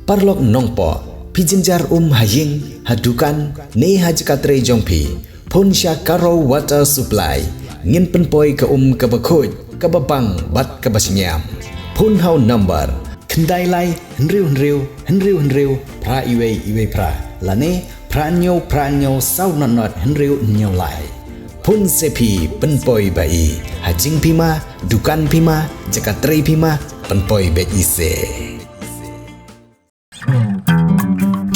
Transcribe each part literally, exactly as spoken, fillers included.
Paralok Nongpoh, phi jynjar um ha ïing, ha dukan, ne ha jaka trei jong phi. Phone sha Karo Water Supply. Ngin pynpoi ka um kaba khuid, kaba bang, bad kaba shngiam. Phone ha u number khyndai lai, hynriew hynriew, hynriew hynriew, phra iwei iwei phra. Lane, phra hynñiew, phra hynñiew, saw nod nod, hynriew hynñiew lai. Phone se phi, pynpoi ba i. Ha jingphi ma, dukan phi ma, jaka trei phi ma, pynpoi beit i se.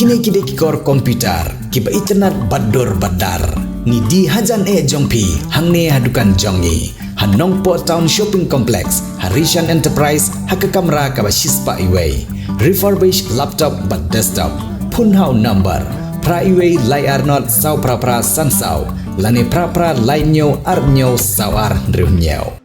Kine ki dei ki kor computer, kiba itynnad bad dur bad dar. Ngi die hajan eh jong phi, hangne ha dukan jong ngi. Ha Nongpoh Town Shopping Complex, ha Rishan Enterprise, ha ka kamra kaba shispah iwei. Refurbish laptop bad desktop. Phone ha u number phra iwei lai ar nod saw phra phra san saw. Lane phra phra lai hynñiew ar hynñiew saw ar hynriew hynñiew.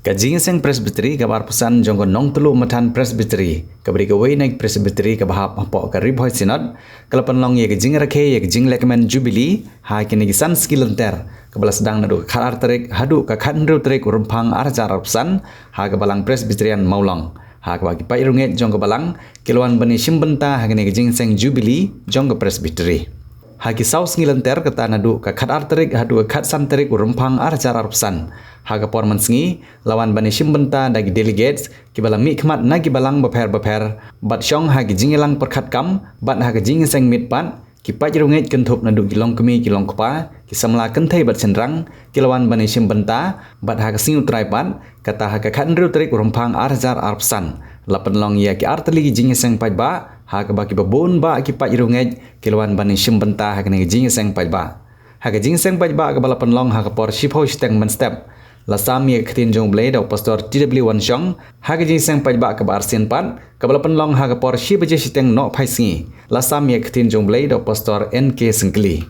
Ka Jingïaseng Presbytery kaba arphew san jong ka Nongtluh Mathan Presbytery, kaba dei kawei na ki Presbytery kaba hap hapoh ka Ri Bhoi Synod, ka la pynlong ïa ka jingrakhe ïa ka jinglehkmen Jubilee ha kine ki san sngi lynter, kaba la sdang naduh ka khat ar tarik haduh ka khat hynriew tarik u Rymphang ar hajar arphew san, ha ka Balang Presbyterian Mawlong, ha kaba ki paid riewngeit jong ka Balang ki la wan ban ïashim bynta ha kane ka jingïaseng Jubilee jong ka Presbytery. Ha ki saw sngi lynter, kata naduh ka khat ar tarik haduh ka khat san tarik u Rymphang ar hajar arphew san, ha ka por mynsngi la wan ban ïashim bynta da ki delegates kiba la mihkhmat na ki balang bapher bapher, bad shong ha ki jingïalang pyrkhat kam, bad ha ka jingïaseng miet pat, ki paid riewngeit kynthup naduh ki longkmie ki longkpa, ki samla kynthei bad shynrang, ki la wan ban ïashim bynta, bad ha ka sngi U Trai pat, kata ha ka khat hynriew tarik u Rymphang ar hajar arphew san, la pynlong ïa ki artylli ki jingïaseng paidbah, ha kaba kiba bun bah ki paid riewngeit ki la wan ban ïashim bynta ha kane ka jingïaseng paidbah. Ha ka jingïaseng paidbah kaba la pynlong ha ka por shiphew shiteng mynstep, la sam ïa ka ktien jong U Blei da u Pastor T W Wanshong. Ha ka jingïaseng paidbah kaba arsien pat, kaba la pynlong ha ka por shi baje shiteng nohphai sngi, la sam ïa ka ktien jong U Blei da u Pastor N K Syngkli.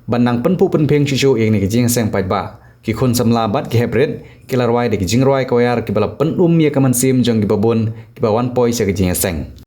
Ban nang pynphuh pynphieng shuh shuh ïa kane ka jingïaseng paidbah, ki khun samla bad ki heprit ki la rwai da ki jingrwai choir kiba la pynlum ïa ka mynsiem jong kiba bun kiba wan poi sha ka jingïaseng.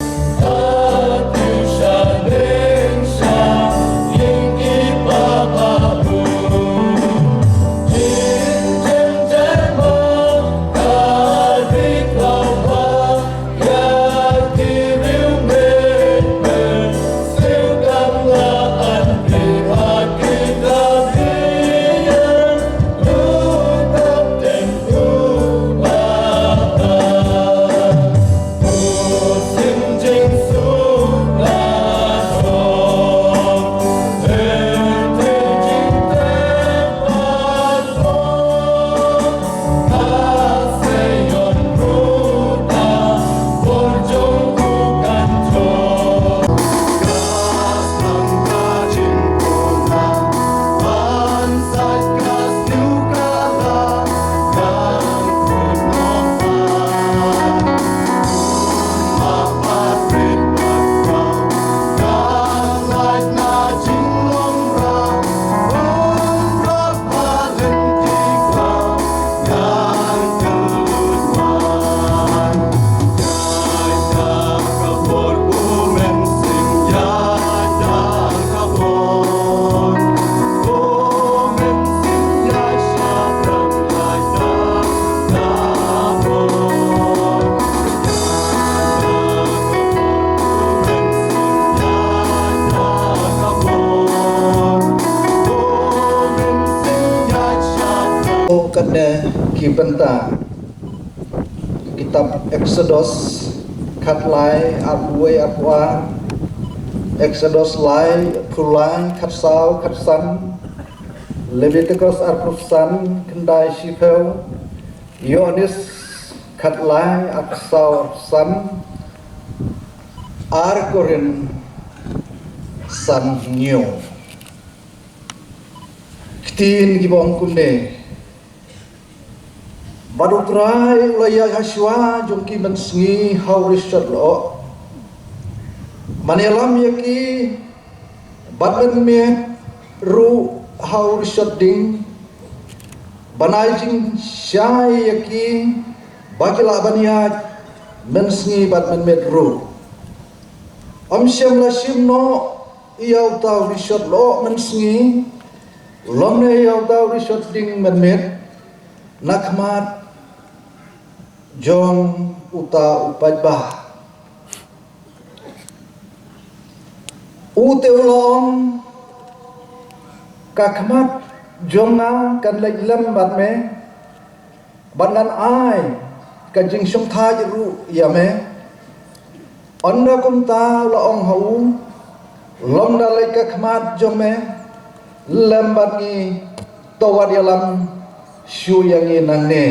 Katne ki bynta kitab Exodus khatlai arphew wei arphew ar, Exodus lai arphew lai khatsaw khatsan, Leviticus arphew san khyndai shiphew, Ïoannis khatlai arphew saw arphew san, ar Korinth san hynñiew. Ktien ki ba ong kumne. Bad U Trai u la ïaid ha shuwa jong ki mynsngi ha u rishot lyoh, ban ïalam ïa ki, bad mynmiet ruh ha u rishot ding, ban ai jingshai ïa ki ba ki lah ban ïaid mynsngi bad mynmiet ruh. Ym shym la shim noh ïa uta u rishot lyoh mynsngi, lymne ïa uta u rishot ding mynmiet, na khmat jong uta u paidbah. U te u la ong, ka khmat jong nga kan leit lem bad me, bad ngan ai ka jingshongthait ruh ïa me. Ynda kumta u la ong ha u, lymda leit ka khmat jong me lem bad ngi, to wat ïalam shuh ïa ngi nangne.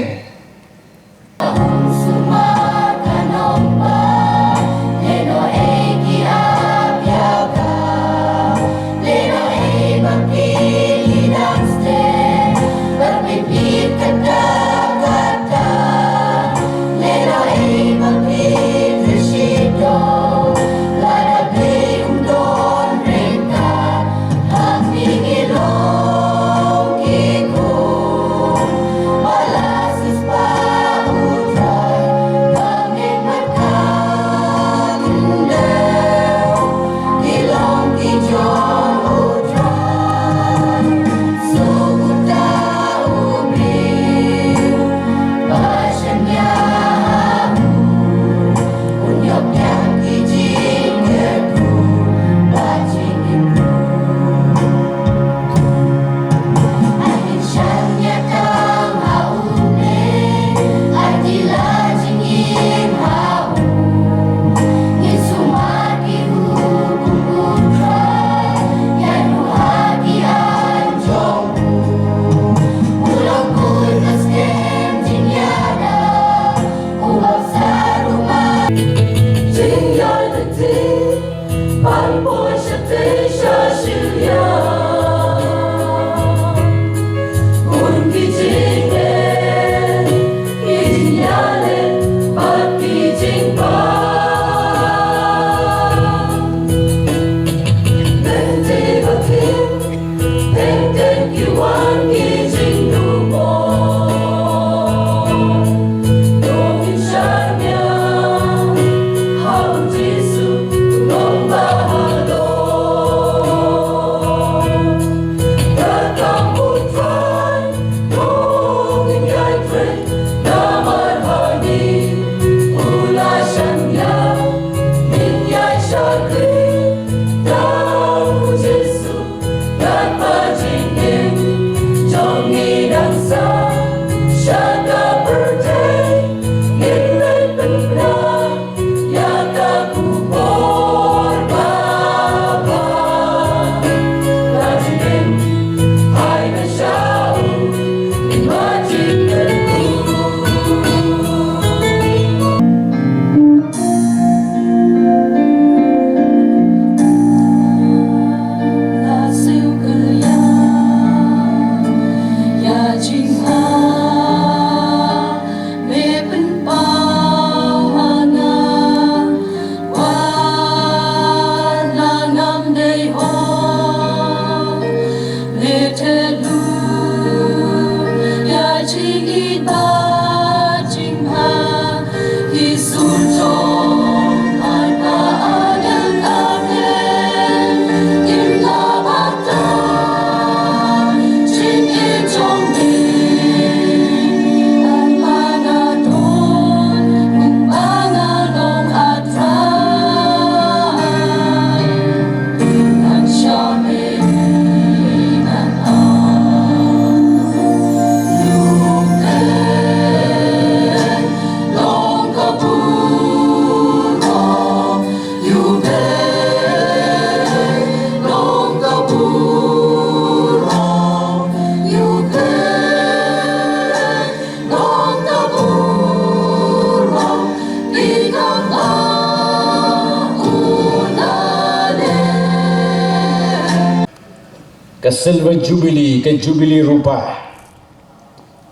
Ka Silver Jubilee, ka Jubilee Rupa.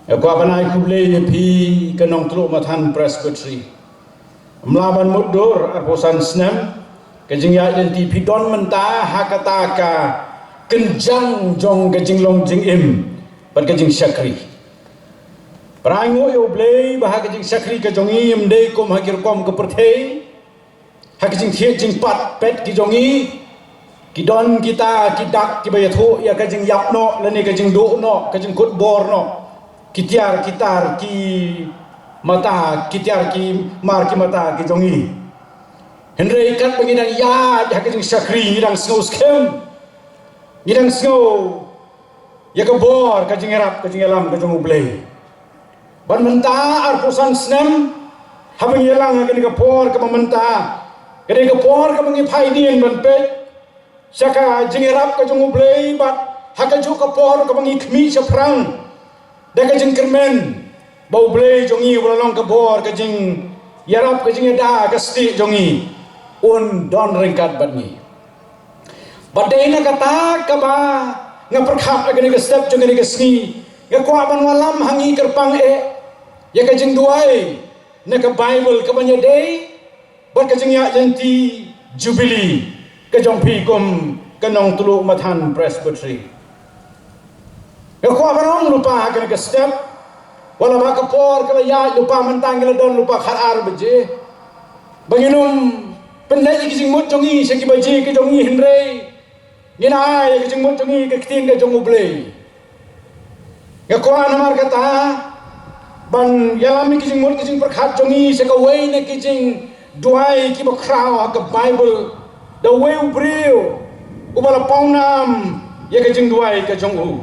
Nga kwah ban ai khublei ïa phi ka Nongtluh Mathan Presbytery. Ym lah ban mutdur arphew san snem ka jingïaid lynti phi don mynta ha kata ka kynjang jong ka jinglong jingim bad ka jingshakri. Para ngi nguh ïa U Blei ba ha ka jingshakri ka jong ngi ym dei kum ha ki rukom ka pyrthei. Ha ka jingthied jingpad pet ki jong ngi, ki don kita ki dak kiba ïathuh ïa ka jingïap noh lane ka jingduh noh, ka jingkut bor noh, ki tiar ki tar ki mata, ki tiar ki mar ki mata ki jong ngi. Hynrei katba ngi dang ïaid ha ka jingshakri, ngi dang sngew skhem, ngi dang sngew ïa ka bor, ka jingïarap, ka jingïalam ka jong U Blei. Bad mynta, arphew san snem haba ngi ïalang ha kane ka por kaba mynta, kane ka por kaba ngi phai dien ban peit sha ka jingïarap ka jong U Blei, bad ha kajuh ka por kaba ngi khmih shaphrang da ka jingkyrmen ba U Blei jong ngi u la long ka bor, ka jingïarap, ka jingïada ka stieh jong ngi, un don ryngkat bad ngi. Bad dei na kata kaba nga pyrkhat ha kane ka step jong kane ka sngi, nga kwah ban wallam ha ngi kyrpang eh ïa ka jingduwai na ka Baibl kaba ïadei bad ka jingïaid lynti Jubili ka jong phi kum ka Nongtluh Mathan Presbytery. Nga kwah ban ong lypa ha kane ka step, wat la ba ka por ka la ïaid lypa, mynta ngi la don lypa khatar baje, ba ngin ym pynleit ïa ki jingmut jong ngi sha ki baje ki jong ngi, hynrei ngin ai ïa ki jingmut jong ngi ha ka ktien ka jong U Blei. Nga kwah namar kata ban ïalam ïa ki jingmut, ki jingpyrkhat jong ngi sha kawei na ki jingduwai kiba khraw ha ka Baibl, da uwei u briew uba la pawnam ïa ka jingduwai ka jong u.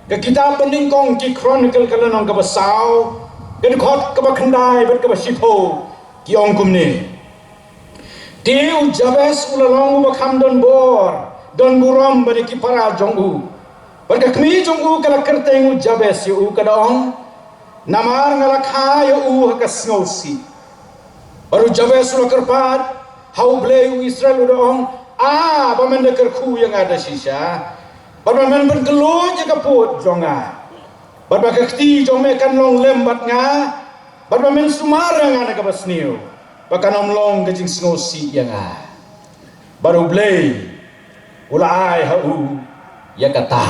Ka kitab Banyngkong ki Chronicle ka lynnong kaba saw, ka dkhot kaba khyndai bad kaba shiphew, ki ong kumne: Te u Jabes u la long uba kham don bor, don burom bad ïa ki para jong u. Bad ka kmie jong u ka la kyrteng u Jabes ïa u, ka da ong, namar nga la kha ïa u ha ka sngewsih. Bad u Jabes u la kyrpad ha U Blei u Israel, u da ong, A, ba men da kyrkhu ïa nga da shisha, bad ba men pynkylluid ïa ka pud jong nga, bad ba ka kti jong me kan long lem bad nga, bad ba men sumar ïa nga na kaba sniew, ba kan ym long ka jingsngewsih ïa nga. Bad U Blei u la ai ha u ïa kata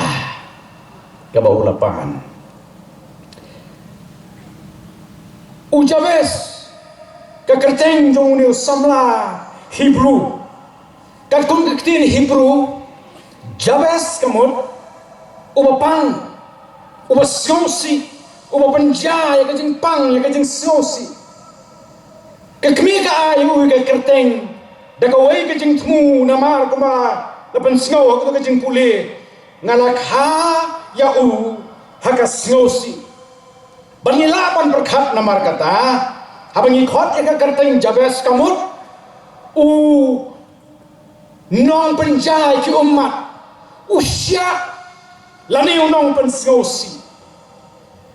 kaba u la pan. U Jabes, ka kyrteng jong une u samla Hebru. Katkum ka ktien Hebru, Jabes ka mut uba pang, uba sngewsih, uba pynjah ïa ka jingpang, ïa ka jingsngewsih. Ka kmie ka ai ïa u ka kyrteng da kawei ka jingthmu, namar kumba la pynsngew ha ka jingpule, nga la kha ïa u ha ka sngewsih. Bad ngi lah ban pyrkhat namar kata, haba ngi khot ïa ka kyrteng Jabes ka mut u nongpynjah ki ummat, u shiah, lane u nongpynsngewsih.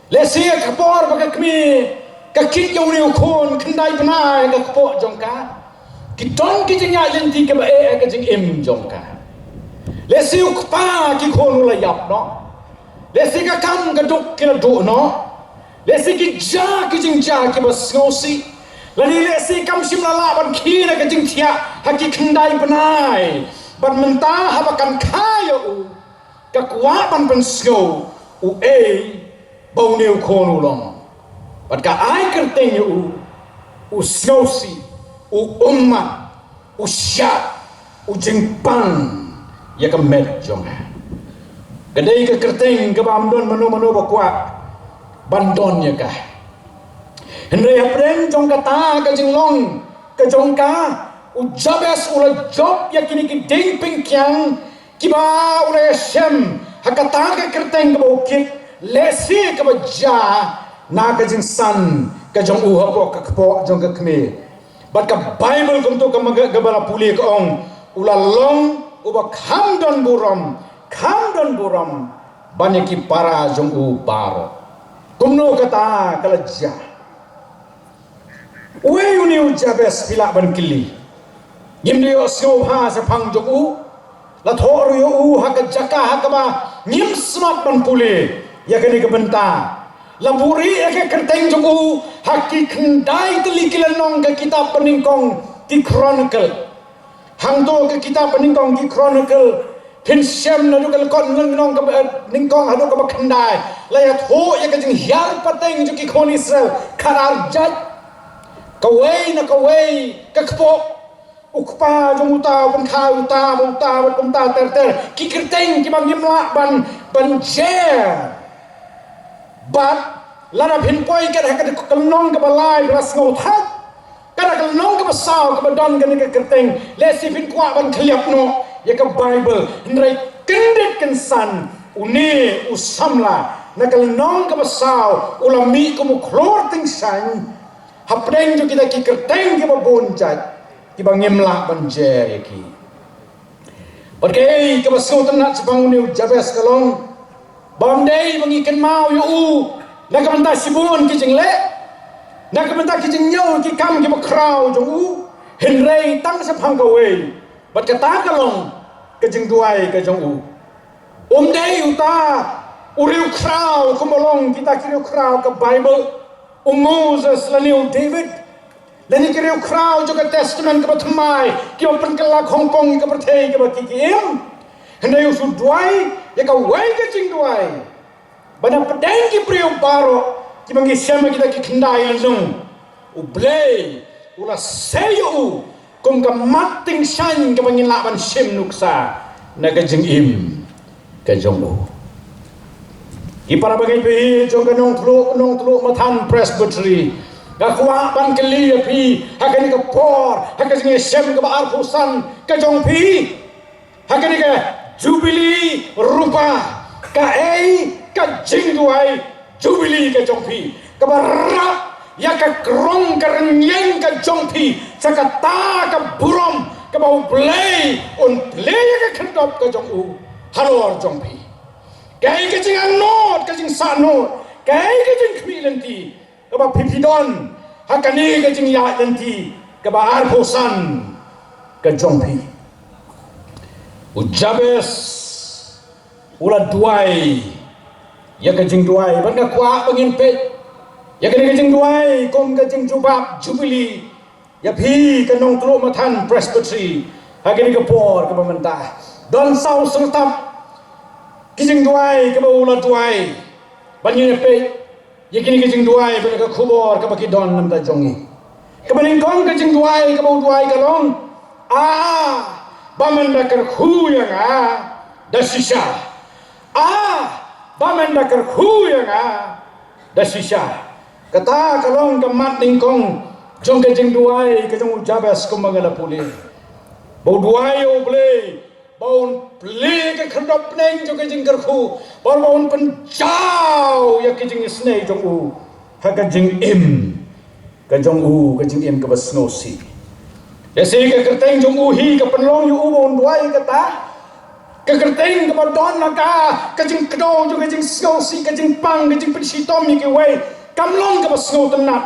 Lehse ka por ba ka kmie ka kit ïa une u khun khyndai bnai ha ka kpoh jong ka, ki don ki jingïaid lynti kiba eh ha ka jingim jong ka. Lehse u kpa ki khun u la ïap noh. Lehse ka kam ka duk ki la duh noh. Lehse ki jia ki jingjia kiba sngewsih. Lane lehse kam shym la lah ban khie na ka jingthiah ha ki khyndai bnai. Bad mynta haba kan kha ïa u, ka kwah ban pynsngew uei ba une u khun u long. Bad ka ai kyrteng ïa u, u sngewsih, u ummat, u shiah, u jingpang ïa ka met jong nga. Ka dei ka kyrteng kaba ym don mano mano ba kwah ban don ïa ka. Hynrei hapdeng jong kata ka jinglong ka jong ka, u Jabes u la jop ïa kine ki dieng pyngkiang kiba u la ïashem ha kata ka kyrteng kaba u kit, lehse kaba jia na ka jingsan ka jong u hapoh ka kpoh jong ka kmie. Bad ka Baibl kumto ka ma-, kaba la pule ka ong, u la long uba kham don burom, kham don burom ban ïa ki para jong u baroh. Kumno kata ka la jia? Uei une u Jabes, phi lah ban kylli. Ngim da ïohsngew bha shaphang jong u. La thoh ruh ïa u ha ka jaka ha kaba ngim smat ban pule ïa kane ka bynta. La buhrieh ïa ka kyrteng jong u ha ki khyndai tylli ki lynnong ka kitab Banyngkong ki Chronicle. Hangto ka kitab Banyngkong ki Chronicle, phin shem naduh ka lynnong kaba, eh, nyngkong haduh kaba khyndai, la ïathuh ïa ka jinghiar pateng jong ki khun Israel khatar jait. Kawei na kawei ka kpoh, u kpa jong uta u pynkha uta bad uta bad kumta ter ter. Ki kyrteng kiba ngim lah ban, ban jer. Bad lada phin poi kat ha ka lynnong kaba lai, phin la sngewthuh. Kat ha ka lynnong Saw kaba don kane ka kyrteng, lehse phin kwah ban khlieh noh ïa ka Baibl, hynrei kyndit kynsan une u samla na ka lynnong kaba saw u la mih kum u khlur tyngshaiñ hapdeng jong kita ki kyrteng kiba bun jait kiba ngim lah ban jer ïa ki. Bad kaei kaba sngewtynnat shaphang une u Jabez ka long ba ym dei ba ngi kynmaw ïa u na ka bynta shibun ki jingleh, na ka bynta ki jingñiew ki kam kiba khraw jong u, hynrei tang shaphang kawei, bad kata ka long ka jingduwai ka jong u. Um dei uta u riewkhraw kumba long kita ki riewkhraw ka Baibl, u Moses lane u David, lane ki riewkhraw jong ka Testament kaba Thymmai kiba pynkylla khongpong ïa ka pyrthei kaba ki ki im. Hynrei u shu duwai ïa kawei ka jingduwai ba na pdeng ki briew baroh kiba ngi shem ha kita ki khyndai lynnong, U Blei u la sei ïa u kum ka mat tyngshaiñ kaba ngin lah ban shim nuksa na ka jingim ka jong u. Ki para bangeit, phi jong ka Nongtluh, Nongtluh Mathan Presbytery, nga kwah ban kylli ïa phi ha kane ka por, ha ka jingïashem kaba arphew san ka jong phi, ha kane ka Jubili Rupa, kaei ka jingduwai Jubili ka jong phi kaba rah ïa ka krong ka rynïeng ka jong phi sha kata ka burom kaba U Blei un plie ïa ka khyrdop ka jong u halor jong phi? Kaei ka jingangnud, ka jingsahnud, kaei ka jingkhmih lynti kaba phi phi don ha kane ka jingïaid lynti kaba arphew san ka jong phi? U Jabez u la duwai ïa ka jingduwai, bad nga kwah ba ngin peit ïa kane ka jingduwai kum ka jingjubab Jubili ïa phi ka Nongtluh Mathan Presbytery ha kane ka por kaba mynta. Don saw syrtap ki jingduwai kaba u la duwai, bad ngin ïa peit ïa kine ki jingduwai bad ka khubor kaba ki don na bynta jong ngi. Kaba nyngkong ka jingduwai kaba u duwai ka long, "A ba men da kyrkhu ïa nga da shisha. A ba men da kyrkhu ïa nga da shisha." Kata ka long ka mat nyngkong jong ka jingduwai ka jong u Jabez kumba nga la pule. Ba u duwai ïa U Blei ba un plie ka khyrdop bneng jong ka jingkyrkhu, ba un pynjaw ïa ka jingisynei jong u ha ka jingim ka jong u, ka jingim kaba sngewsih. Lehse ka kyrteng jong u hi ka pynlong ïa u ba un duwai kata. Ka kyrteng kaba don ha ka, ka jingkdew jong ka jingsngewsih, ka jingpang, ka jingpynshitom ïa kiwei, kam long kaba sngewtynnat.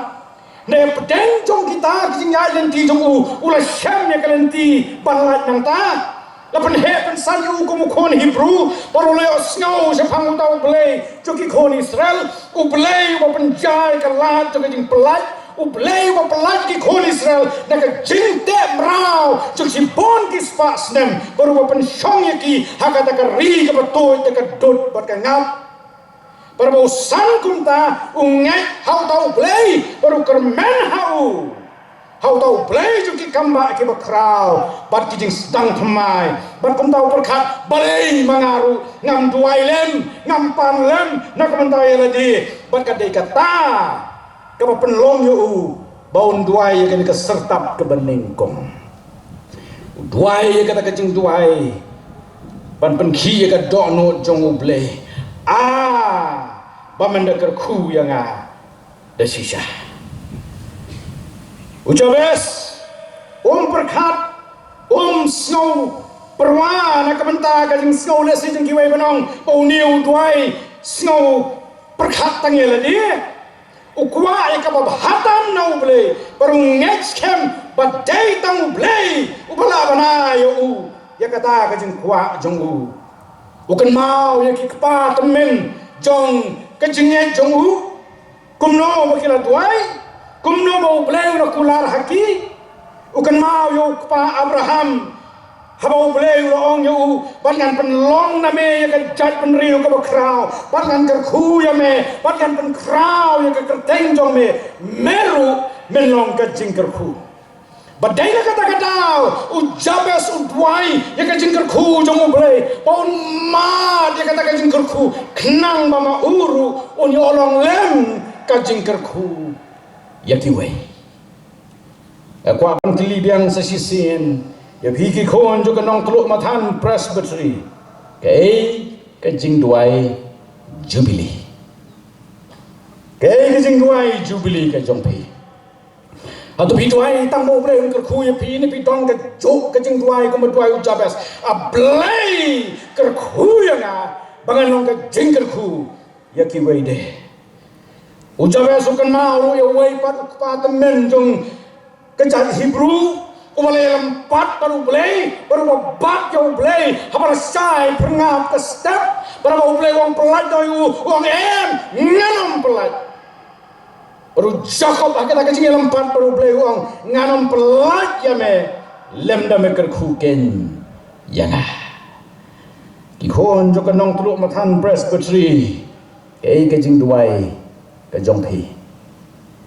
Hynrei hapdeng jong kita ki jingïaid lynti jong u, u la shem ïa ka lynti ban lait nangta. La pynheh pynsan ïa u kum u khun Hebru, bad u la ïohsngew shaphang uta U Blei jong ki khun Israel. U Blei uba pynjah ïa ka lad jong ka jingpyllait, U Blei uba pynlait ki khun Israel na ka jingteh mraw jong shibun ki spah snem, bad uba pynshong ïa ki ha kata ka ri kaba tuid da ka dud bad ka ngap. Bad ba u san kumta, u ngeit ha uta U Blei bad u kyrmen ha u, ha uta U Blei jong ki kambah kiba khraw bad ki jingsdang thymmai. Bad kumta u pyrkhat, "Balei ma nga ruh ngam duwai lem, ngam pan lem na ka bynta ïa lade?" Bad ka dei kata kaba pynlong ïa u ba un duwai ïa kane ka syrtap kaba nyngkong. U duwai ïa kata ka jingduwai ban pynkhih ïa ka dohnud jong U Blei. "A ba men da kyrkhu ïa nga da shisha." U Jabez um pyrkhat, um sngew pyrwa na ka bynta ka jingsngew lehse jong kiwei ban ong ba une u duwai sngew pyrkhat tang ïa lade. U kwah ïa kaba bha tam na U Blei, bad u ngeit skhem ba dei tang U Blei uba lah ban ai ïa u ïa kata ka jingkwah jong u. U kynmaw ïa ki kpa tymmen jong ka jingngeit jong u, kumno ba ki la duwai, kumno ba U Blei u la kular ha ki. U kynmaw ïa u kpa Abraham, haba U Blei u la ong ïa u, "Bad ngan pynlong na me ïa ka jaitbynriew kaba khraw, bad ngan kyrkhu ïa me, bad ngan pynkhraw ïa ka kyrteng jong me, me ruh men long ka jingkyrkhu." Bad dei na kata ka daw u Jabez u duwai ïa ka jingkyrkhu jong U Blei ba un mad ïa kata ka jingkyrkhu, khnang ba ma u ruh un ïoh long lem ka jingkyrkhu ïa kiwei. Nga kwah ban kylli biang sa shisien ïa phi ki khun jong ka Nongtluh Mathan Presbytery, kaei ka jingduwai Jubilee? Kaei ka jingduwai Jubilee ka jong phi? Hato phi duwai tang ba U Blei un kyrkhu ïa phi, ne phi don kajuh ka jingduwai kumba duwai u Jabez? A Blei, kyrkhu ïa nga ba ngan long ka jingkyrkhu ïa kiwei de. U Jabez u kynmaw ruh ïa uwei pat u kpa tymmen jong ka jaid Hebru, uba la ïalam pat bad U Blei, bad uba bat ïa U Blei haba la shai phyrngap ka step, bad haba U Blei u ong pyllait noh ïa u, u ong em, ngan ym pyllait. Bad u Jakob ha kata ka jingïalam pat bad U Blei u ong, ngan ym pyllait ïa me lymda me kyrkhu keiñ ïa nga. Ki khun jong ka Nongtluh Mathan Presbytery, kaei ka jingduwai ka jong phi?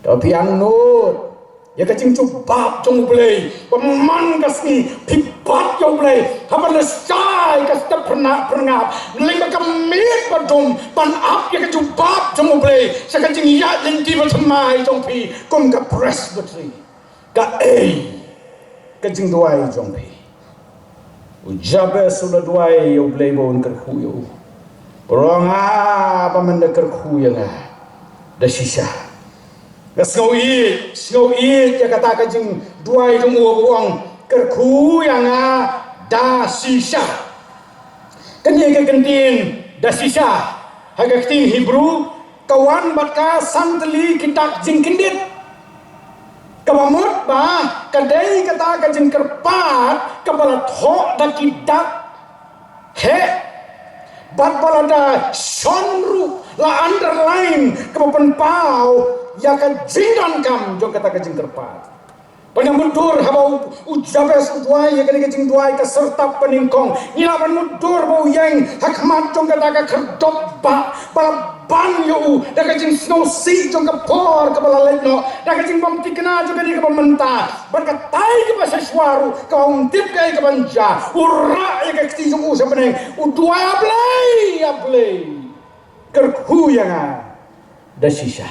To phi angnud ïa ka jingjubab jong U Blei ba man ka sngi phi bat ïa U Blei haba la shai ka step phyrna-, phyrngap, lem bad ka miet ba dum ban ap ïa ka jubab jong U Blei sha ka jingïaid lynti bathymmai jong phi kum ka Presbytery. Kaei ka jingduwai jong phi? U Jabez u la duwai ïa U Blei ba un kyrkhu ïa u. Baroh nga ba men da kyrkhu ïa nga da shisha. Nga sngew ïeit, sngew ïeit ïa kata ka jingduwai jong u ba u ong kyrkhu ïa nga da shisha. Kane ka kyntien da shisha ha ka ktien Hebru ka wan bad ka san tylli ki dak jingkyndit. Kaba mut ba ka dei kata ka jingkyrpad kaba la thoh da ki dak heh bad ba la da shon ruh, la underline, kaba pynpaw ïa ka jingdonkam jong kata ka jingkyrpad. Ba nga mutdur haba u, u Jabez u duwai ïa kane ka jingduwai ka syrtap banyngkong. Ngi lah ban mutdur ba u ïeng ha khmat jong kata ka khyrdop ba, ba la ban ïa u da ka jingsngewsih jong ka por kaba la leit noh, da ka jingbymthikna jong kane kaba mynta. Bad katai kaba shisha ruh kaba um tip kaei kaban jia, u rah ïa ka kti jong u sha bneng, u duwai, A Blei, A Blei, kyrkhu ïa nga da shisha.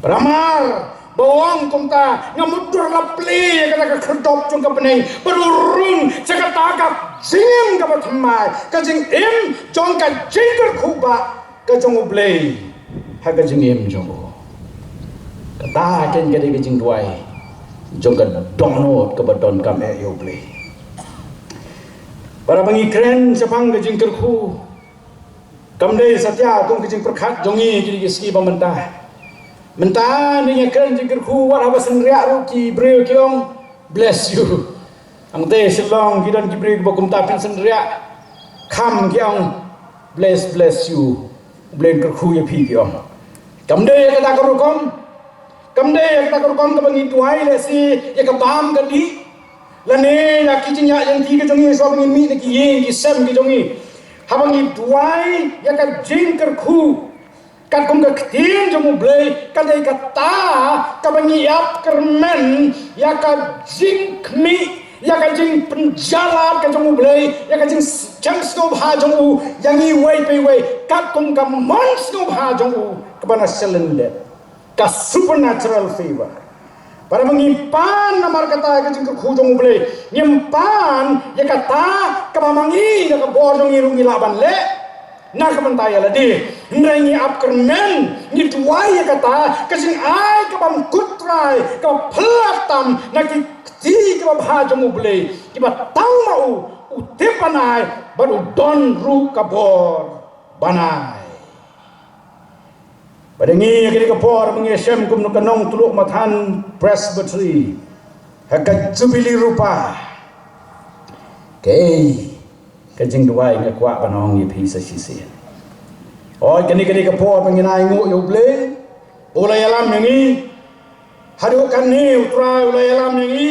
Namar ba u ong kumta, nga mutdur la plie ïa kata ka khyrdop jong ka bneng bad u rung sha kata ka jingim kaba thymmai, ka jingim jong ka jingkyrkhu ba ka jong U Blei ha ka jingim jong u. Kata keiñ ka dei ka jingduwai jong ka dohnud kaba donkam eh ïa U Blei. Para ba ngi kren shaphang ka jingkyrkhu, kam dei satia kum ka jingpyrkhat jong ngi kine ki sngi ba mynta. Mynta ngi ïa kren jingkyrkhu, wat haba synriah ruh ki briew ki ong, "Bless you." Hangta Shillong ki don ki briew kiba kumta, phin synriah kham ki ong, "Bless, bless you." U Blei un kyrkhu ïa phi, ki ong. Kam dei ïa kata ka rukom. Kam dei ïa kata ka rukom kaba ngi duwai lehse ïa ka bam ka dih, lane ïa ki jingïaid lynti ka jong ngi shuwa ba ngin mih na ki ïing ki sem ki jong ngi. Haba ngi duwai ïa ka jingkyrkhu katkum ka ktien jong U Blei, ka dei kata kaba ngi ïap kyrmen ïa ka jingkhmih, ïa ka jingpynjah lad ka jong U Blei, ïa ka jingchem sngewbha jong u ïa ngi iwei pa iwei katkum ka mon sngewbha jong u kaba na shalyndet, ka supernatural favor. Para ba ngi pan namar kata ka jingkyrkhu jong U Blei, ngim pan ïa kata kaba ma ngi da ka bor jong ngi ruh ngi lah ban leh na ka bynta ïa lade. Hynrei ngi ap kyrmen, ngi duwai ïa kata ka jingai ka bym kut trai, ka phylla tam na ki kti kiba bha jong U Blei, kiba tang ma u, u tip ban ai bad u don ruh ka bor ban ai. Bad ngi ha kane ka por ba ngi ïashem kum ka Nongtluh Mathan Presbytery ha ka Jubili Rupa, kaei ka jingduwai nga kwah ban ong ïa phi sa shisien? Hooid, kane ka dei ka por ba ngin ainguh ïa U Blei ba u la ïalam ïa ngi. Haduh katne U Trai u la ïalam ïa ngi,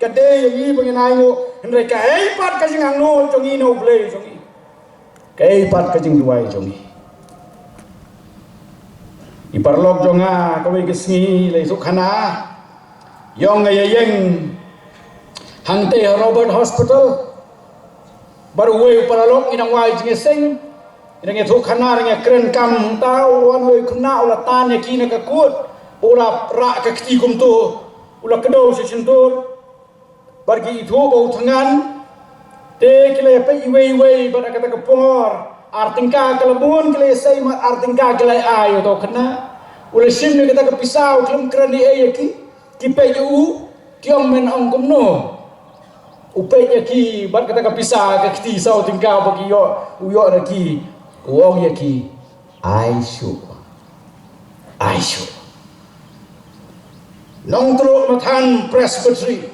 ka dei ïa ngi ba ngin ainguh. Hynrei kaei pat ka jingangnud jong ngi na U Blei jong ngi? Kaei pat ka jingduwai jong ngi? I paralok jong nga, kawei ka sngi la ïathuhkhana, ïong nga ïa ïeng hangtei ha Robert Hospital bad uwei u paralok, ngi dang wai jingïaseng, ngi dang ïathuhkhana, ngi dang ïakren kam. Hangta u wan uwei u khynnah, u la tan ïa ki na ka kut, u la rah ka kti kumto. U la kdew sha shyntur bad ki ithuh ba u thngan. Te ki la ïapeit iwei iwei bad ha kata ka por ar tyngka ka la bun, ki la ïasei ma ar tyngka ki la ai ïa uto u khynnah. U la shim ïa kata ka pisa, u khlem kren ei ei ïa ki. Ki peit ïa u, ki ong, men ong kumno? U peit ïa ki bad kata ka pisa ka kti saw tyngka ba ki ïoh, u ïoh na ki. U ong ïa ki, ai shuh. Ai shuh. Nongtluh Mathan Presbytery.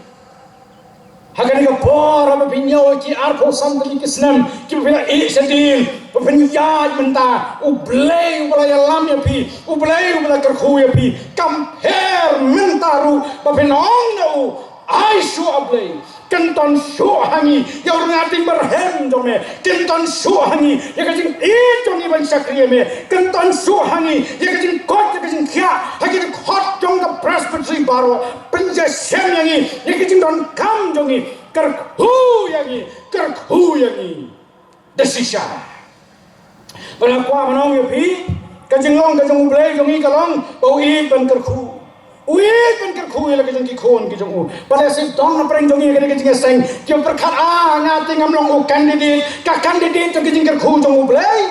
Ha kane ka por haba phin ïoh ki arphew san tylli ki snem kiba phi la ïeh shadien, ba phin ïaid mynta, U Blei uba la ïalam ïa phi, U Blei uba la kyrkhu ïa phi, kam pher mynta ruh ba phin ong na u, ai shuh A Blei. Kin don shuh ha ngi ïa u rnga tyngbarhem jong me. Kin don shuh ha ngi ïa ka jingïeit jong ngi ban shakri ïa me. Kin don shuh ha ngi ïa ka jingkoit, ïa ka jingkhiah ha ki dkhot jong ka Presbytery baroh. Pynjah shem ïa ngi ïa ka jingdonkam jong ngi. Kyrkhu ïa ngi, kyrkhu ïa ngi da shisha. Bad nga kwah ban ong ïa phi, ka jinglong ka jong U Blei jong ngi ka long ba u ïeit ban kyrkhu. U ïeit ban kyrkhu ïa la ka jong ki khun ki jong u. Bad lehse don napdeng jong ngi ha kane ka jingïaseng kiba pyrkhat, ah, nga te ngam long u candidate, ka candidate jong ka jingkyrkhu jong U Blei.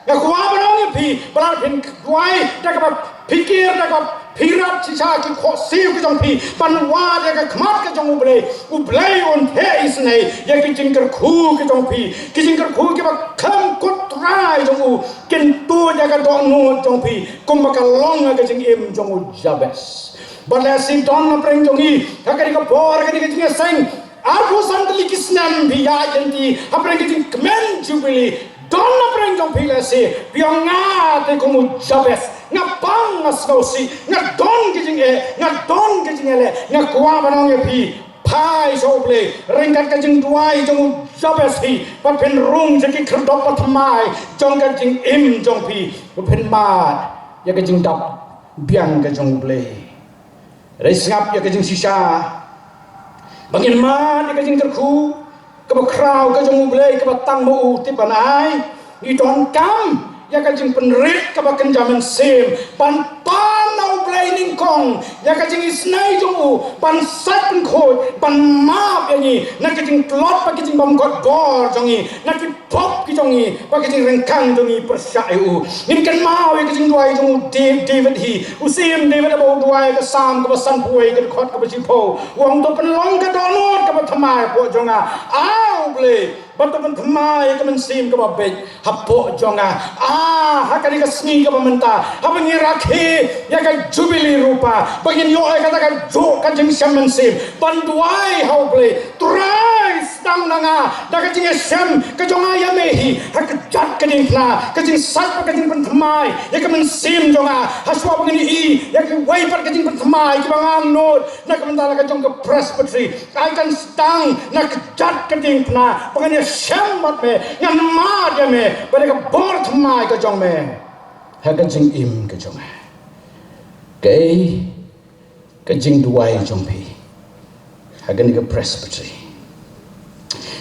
Nga kwah ban ong ïa phi, ba lada phin duwai da kaba phikir, da kaba pyrkhat shisha ki khohsiew ki jong phi ban wad ïa ka khmat ka jong U Blei, U Blei un theh isynei ïa ki jingkyrkhu ki jong phi. Ki jingkyrkhu kiba khlem kut trai jong u kin tuid ïa ka dohnud jong phi, kumba ka long ha ka jingim jong u Jabez. Bad lehse don napdeng jong ngi ha kane ka por, ha kane ka jingïaseng, arphew san tylli ki snem phi ïaid lynti hapdeng ka jingkmen Jubili. Don napdeng jong phi lehse phi ong, nga te kum u Jabez, nga pang, nga sngewsih, nga don ka jingeh, nga don ka jingïaleh. Nga kwah ban ong ïa phi, phai sha U Blei ryngkat ka jingduwai jong u Jabez hi, bad phin rung sha ki khyrdop ba thymmai jong ka jingim jong phi, bad phin mad ïa ka jingdap biang ka jong U Blei. Hynrei sngap ïa ka jingshisha ba ngin mad ïa ka jingkyrkhu kaba khraw ka jong U Blei kaba tang ma u tip ban ai. Ngi donkam ïa ka jingpynrit kaba kynja mynsiem ban pan na U Blei nyngkong ïa ka jingisynei jong u, ban sait pynkhuid, ban map ïa ngi na ka jingtlot bad ka jingbymkot bor jong ngi, na ki pop ki jong ngi bad ka jingryngkang jong ngi pyrshah ïa u. Ngin kynmaw ïa ka jingduwai jong u Da-, David hi. U Syiem David haba u duwai ha ka Salm kaba sanphew wei, ka dkhot kaba shiphew, u ong, to pynlong ka dohnud kaba thymmai hapoh jong nga, ah U Blei, bad to pynthymmai ïa ka mynsiem kaba beit hapoh jong nga. Ah, ha kane ka sngi kaba mynta, haba ngi rakhe ïa ka Jubili Rupa, ba ngin ïoh ïa kata kajuh ka jingshem mynsiem ban duwai ha U Blei, Trai, sdang na nga da ka jingïashem ka jong nga ïa me hi ha kjat ka diengphna, ka jingsait bad ka jingpynthymmai ïa ka mynsiem jong nga. Hashwa ba ngan ïohi ïa kiwei pat ka jingpynthymmai kiba nga angnud na ka bynta la ka jong ka Presbytery, ai, kan sdang na kjat ka diengphna ba ngan ïashem bad me, ngan mad ïa me bad ïa ka bor thymmai ka jong me ha ka jingim ka jong nga. Kaei ka jingduwai jong phi ha kane ka Presbytery?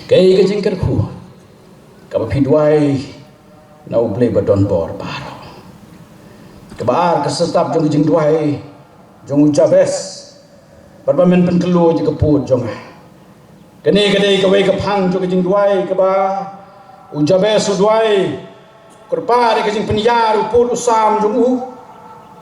Kaei ka jingkyrkhu kaba phi duwai na U Blei ba don bor baroh? Kaba ar, ka step jong ka jingduwai jong u Jabez, bad ba men pynkhlaiñ ïa ka pud jong nga. Kane ka dei kawei ka phang jong ka jingduwai kaba u Jabez u duwai. Kyrpad ïa ka jingpynïar u pud u sam jong u,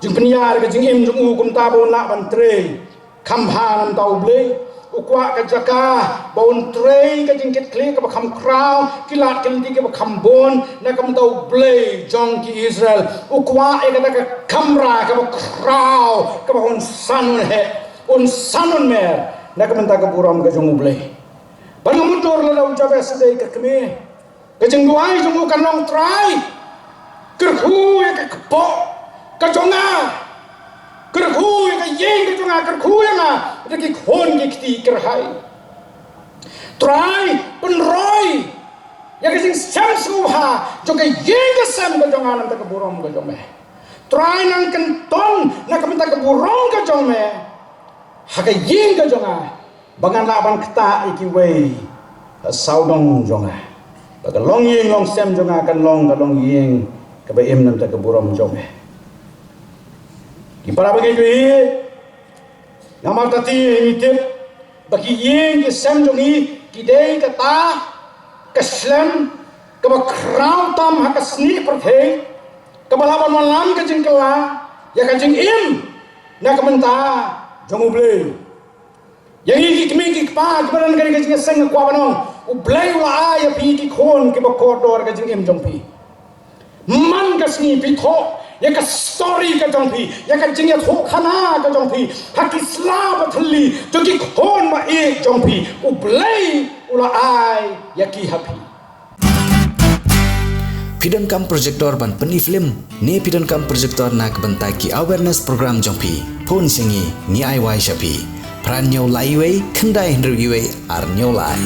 jingpynïar ïa ka jingim jong u, kumta ba un lah ban trei kham bha na ka bynta U Blei. U kwah ka jaka ba un trei ka jingkitkhlieh kaba kham khraw, ki lad ki lynti kiba kham bun na ka bynta U Blei jong ki Israel. U kwah ïa kata ka kamra kaba khraw kaba un san un heh, un san un mer na ka bynta ka burom ka jong U Blei. Bad nga mutdur lada u Jabez u dei ka kmie, ka jingduwai jong u kan long, Trai, kyrkhu ïa ka kpoh ka jong nga, kyrkhu ïa ka ïing ka jong nga, kyrkhu ïa nga da ki khun ki kti kyrhai. Trai, pynroi ïa ka jingshem sngewbha jong ka ïing ka sem ka jong nga na ka bynta ka burom ka jong me. Trai, nang kynton na ka bynta ka burom ka jong me ha ka ïing ka jong nga, ba ngan lah ban ktah ïa kiwei ha sawdong jong nga, ba ka longïing longsem jong nga kan long ka longïing kaba im na ka bynta ka burom jong me. Ki para bangeit, Namar kata te ngi tip ba ki ïing ki sem jong ngi ki dei kata ka shlem kaba khraw tam ha ka snieh pyrthei, kaba lah ban wallam ka jingkylla ïa ka jingim na ka bynta jong U Blei. Ïa ngi ki kmie ki kpa kiba don ha kane ka jingïaseng, nga kwah ban ong, U Blei u la ai ïa phi ki khun kiba kordor ha ka jingim jong phi. Man ka sngi phi thoh ïa ka story ka jong phi, ïa ka jingïathuhkhana ka jong phi ha ki sla ba thylli jong ki khun ba ïeit jong phi. U Blei u la ai ïa ki ha phi. Phi donkam projector ban pyni film ne phi donkam projector na ka bynta ki awareness program jong phi? Phone sha ngi, ngi ai wai sha phi. Phra hynñiew lai wei, khyndai hynriew wei, ar hynñiew lai.